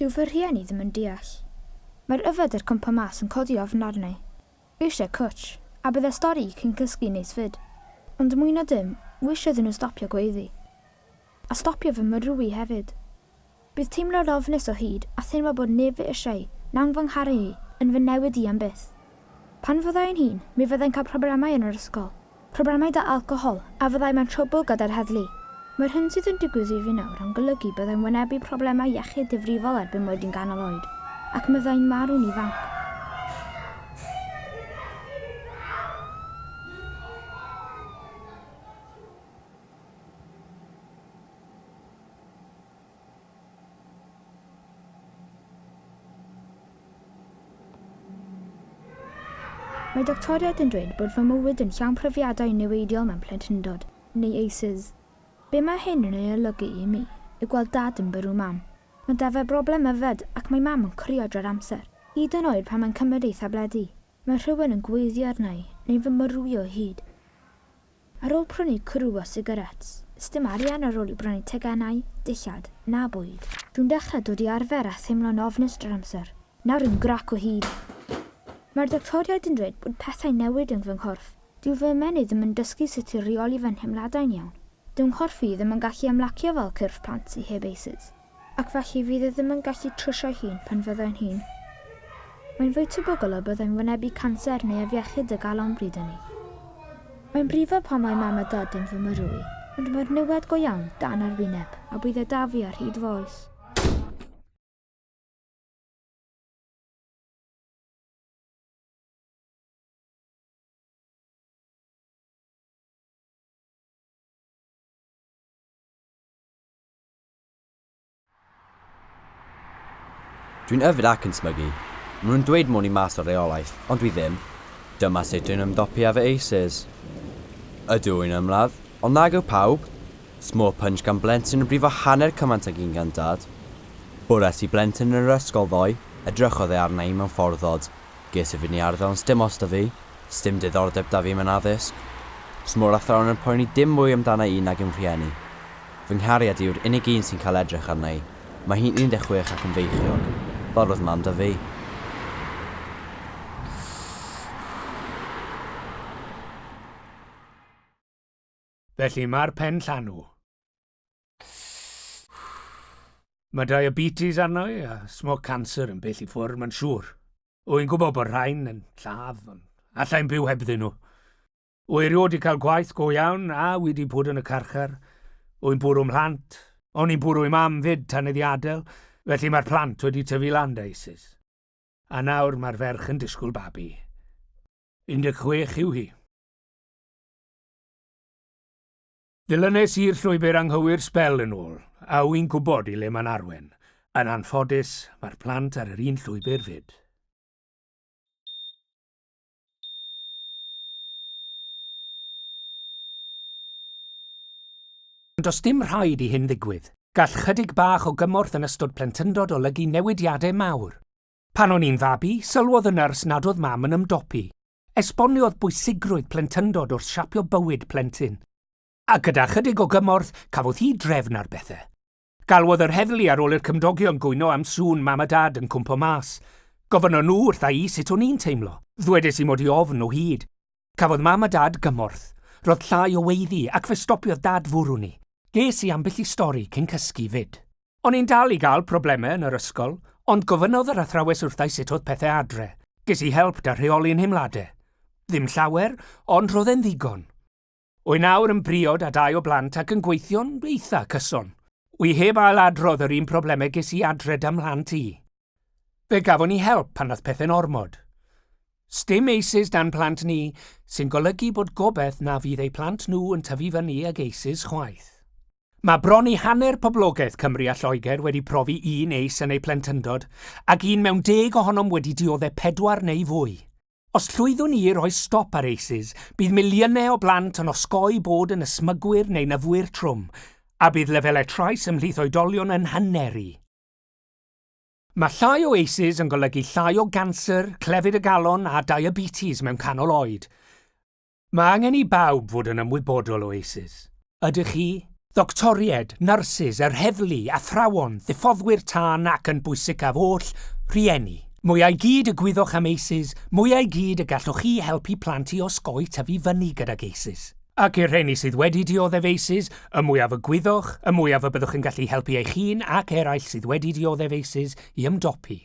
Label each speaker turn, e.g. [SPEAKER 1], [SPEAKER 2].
[SPEAKER 1] Dyw fy rhieni ddim yn deall. Mae'r yfed a'r cwmpo mas yn codi ofn arna i. Eisiau cwtsh, a bydde stori cyn cysgu neis 'fyd. Ond mwy na dim, wi eisiau iddyn nhw stopio gweiddi. A stopio fy mrwy hefyd. Bydd teimlo'r ofnus o hyd a theimlo bod neb fy eisiau i, na'n fy ngharu i, yn fy newid i am byth. Pan fydda i'n hŷn, mi fydda i'n cael problemau yn yr ysgol. Problemau 'da alcohol, a fydda i mewn trwbl gyda'r heddlu. Mae'r hyn sydd yn digwydd i fi nawr yn golygu bydda i'n wynebu problemau iechyd difrifol erbyn mod i'n ganol oed, ac mi fydda i'n marw'n ifanc. Mae doctoriaid yn dweud bod fy mywyd yn llawn profiadau niweidiol mewn plentyndod, neu ACEs. Be mae hyn yn ei olygu i mi yw gweld dad yn bwrw mam. Mae 'da fe broblem yfed ac mae mam yn crio drwy'r amser, hyd yn oed pan mae'n cymryd ei thabledi. Mae rhywun yn gweiddi arna i, neu fy myrwi o hyd. Ar ôl prynu cwrw a sigaréts, sdim arian ar ôl i brynu teganau, dillad, na bwyd. Dwi'n dechrau dod i arfer a theimlo'n ofnus drwy'r amser. Nawr rwy'n grac o hyd. Mae'r doctoriaid yn dweud bod pethau'n newid yn fy nghorff. Dyw fy ymennydd ddim yn dysgu sut i reoli fy nheimladau'n iawn. Dyw nghorff i ddim yn gallu ymlacio fel cyrff plant sy heb ACEs, ac felly fydd e ddim yn gallu trwsio'i hun pan fyddai'n hŷn. Mae'n fwy tebygol y byddai'n wynebu canser neu afiechyd y galon bryd hynny. Mae'n brifo pan mae mam a dad yn fy myrwy, ond mae'r niwed go iawn dan ar wyneb a bydd e 'da fi ar hyd fy oes.
[SPEAKER 2] Dwi'n yfed ac yn smygu. Maen nhw'n dweud mod i mas o reolaeth, ond dwi ddim. Dyma sut dwi'n ymdopi â fy ACEs. Ydw i'n ymladd, ond nag yw pawb. Small punch gan blentyn yn brifo hanner cymaint ag un gan dad. Bwres i blentyn yn yr ysgol ddoe, edrychodd e arna i mewn ffordd od. Ges i fy niarddel ond sdim ots 'da fi. Sdim diddordeb 'da fi mewn addysg. Smo'r athrawon yn poeni dim mwy amdana i nag i'm rhieni. Fy nghariad i yw'r unig un sy'n cael edrych arna i. Mae hi'n 16 ac yn feichiog. Fel roedd mam 'da fi.
[SPEAKER 3] Felly mae'r pen llanw. Mae diabetes arno i a smoke cancer yn bell i ffwrdd, mae'n siŵr. Wy'n gwybod bod rhain yn lladd, ond allai'n byw hebddyn nhw. Wy erioed 'di cael gwaith go iawn a wi 'di bod yn y carchar. Wy'n bwrw mhlant. O'n i'n bwrw i mam 'fyd tan iddi adael, felly mae'r plant wedi tyfu lan 'da ISIS. A nawr mae'r ferch yn disgwyl babi. 16 yw hi. Ddilynais i'r llwybr anghywir sbel yn ôl, a wy'n gwybod i le mae'n arwen. Yn anffodus, mae'r plant ar yr un llwybr 'fyd. Ond does dim rhaid i hyn ddigwydd. Gall chydig bach o gymorth yn ystod plentyndod olygu newidiadau mawr. Pan o'n i'n fabi, sylwodd y nyrs nad oedd mam yn ymdopi. Esboniodd bwysigrwydd plentyndod wrth siapio bywyd plentyn. A gyda chydig o gymorth, cafodd hi drefn ar bethe. Galwodd yr heddlu ar ôl i'r cymdogion gwyno am sŵn mam a dad yn cwmpo mas. Gofynnon nhw wrtha i sut o'n i'n teimlo. Ddwedes i mod i ofn o hyd. Cafodd mam a dad gymorth. Roedd llai o weiddi ac fe stopiodd dad fwrw ni. Ges i ambell i stori cyn cysgu 'fyd. O'n i'n dal i gael problemau yn yr ysgol, ond gofynnodd yr athrawes wrtha i sut oedd pethau adre. Ges i help 'da rheoli 'nheimlade. Ddim llawer, ond roedd e'n ddigon. Wy nawr yn briod â dau o blant ac yn gweithio'n eitha cyson. Wy heb ail adrodd yr un problemau ges i adre 'da mhlant i. Fe gafon ni help pan nath pethe'n ormod. Sdim ACEs 'da'n plant ni, sy'n golygu bod gobeth na fydd eu plant nhw yn tyfu fyny ag ACEs chwaith. Mae bron i hanner poblogaeth Cymru a Lloegr wedi profi un ACE yn eu plentyndod, ac un mewn deg ohonom wedi diodde' pedwar neu fwy. Os llwyddwn ni i roi stop ar ACEs, bydd miliynau o blant yn osgoi bod yn ysmygwyr neu'n yfwyr trwm, a bydd lefelau trais ymhlith oedolion yn haneru. Mae llai o ACEs yn golygu llai o ganser, clefyd y galon a diabetes mewn canol oed. Mae angen i bawb fod yn ymwybodol o ACEs. Ydych chi? Ddoctoried, nyrsys, yr heddlu, athrawon, ddiffoddwyr tân ac yn bwysicaf oll, rhieni. Mwya i gyd y gwyddoch am ACEs, mwya i gyd y gallwch chi helpu plant i osgoi tyfu fyny gydag ACEs. Ac i'r rheini sydd wedi dioddef ACEs, y mwyaf y gwyddoch, y mwyaf y byddwch yn gallu helpu eich hun ac eraill sydd wedi dioddef ACEs i ymdopi.